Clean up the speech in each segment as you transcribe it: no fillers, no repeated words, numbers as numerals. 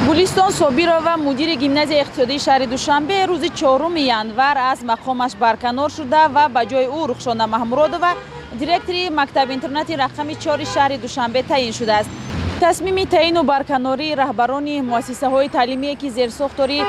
Гулистон Собирова, мудири гимназияи иқтисодии шаҳри Душанбе, рӯзи 4 январ аз мақомаш барканор шуда ва ба ҷои ӯ Рухшона Маҳмуродова, директори мактаби-интернати рақами 4 шаҳри Душанбе, таъин шудааст. Тасмими таъину барканории раҳбарони муассисаҳои таълимие, ки зерсохтори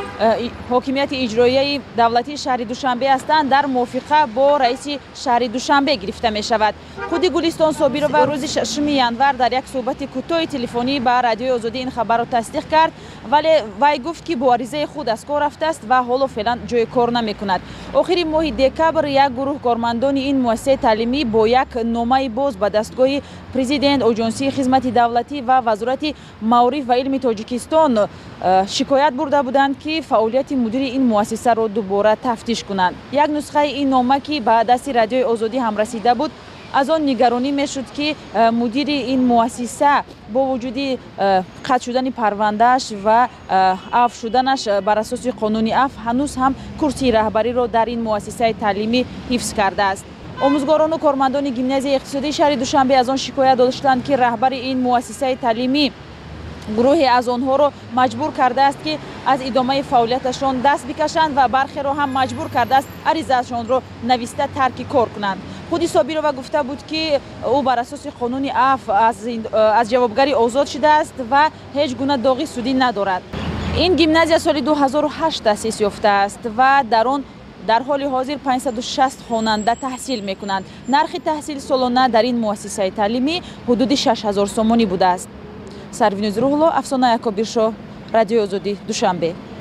ҳокимияти иҷроияи давлатии шаҳри Душанбе ҳастанд, дар мувофиқа бо раиси шаҳри Душанбе гирифта мешавад. Худи Гулистон Собирова рӯзи 6 январ дар як суҳбати кӯтоҳи телефонӣ ба Радиои Озодӣ ин хабарро тасдиқ кард, вале вай гуфт, ки бо аризаи худ аз кор рафтааст ва ҳоло феълан ҷои кор намекунад. Охири моҳи декабр як гурӯҳ кормандони ин муассисаи таълимӣ бо як номаи боз ба дастгоҳи президент, Оҷонсии хизмати давлатӣ ва Вазорати маориф ва илми Тоҷикистон шикоят бурда буданд, ки фаъолияти мудири ин муассисаро дубора тафтиш кунанд. Як нусхаи ин нома, ки ба дасти Радиои Озодӣ ҳам расида буд, аз он нигаронӣ мешуд, ки мудири ин муассиса бо вуҷуди қатъ шудани парвандааш ва афв шуданаш бар асоси қонуни афв, ҳанӯз ҳам курсии раҳбариро дар ин муассисаи таълимӣ ҳифз кардааст. Омӯзгорону кормандони гимназияи иқтисодии шаҳри Душанбе аз он шикоят доштанд, ки раҳбари ин муассисаи таълимӣ гурӯҳе аз онҳоро маҷбур кардааст, ки аз идомаи фаъолияташон даст бикашанд, ва бархеро ҳам маҷбур кардааст аризаашонро нависта тарки кор кунанд. Худи Собирова гуфта буд, ки ӯ бар асоси қонуни афв аз ҷавобгарӣ озод шудааст ва ҳеҷ гуна доғи судӣ надорад. Ин гимназия соли 2008 таъсис ёфтааст ва дар он дар ҳоли ҳозир 560 хонанда таҳсил мекунанд. Нархи таҳсил солона дар ин муассисаи таълимӣ ҳудуди 6000 сомонӣ будааст. Сарвиноз Рӯҳулло, Афсона Якобиршо, Радиои Озодӣ, Душанбе.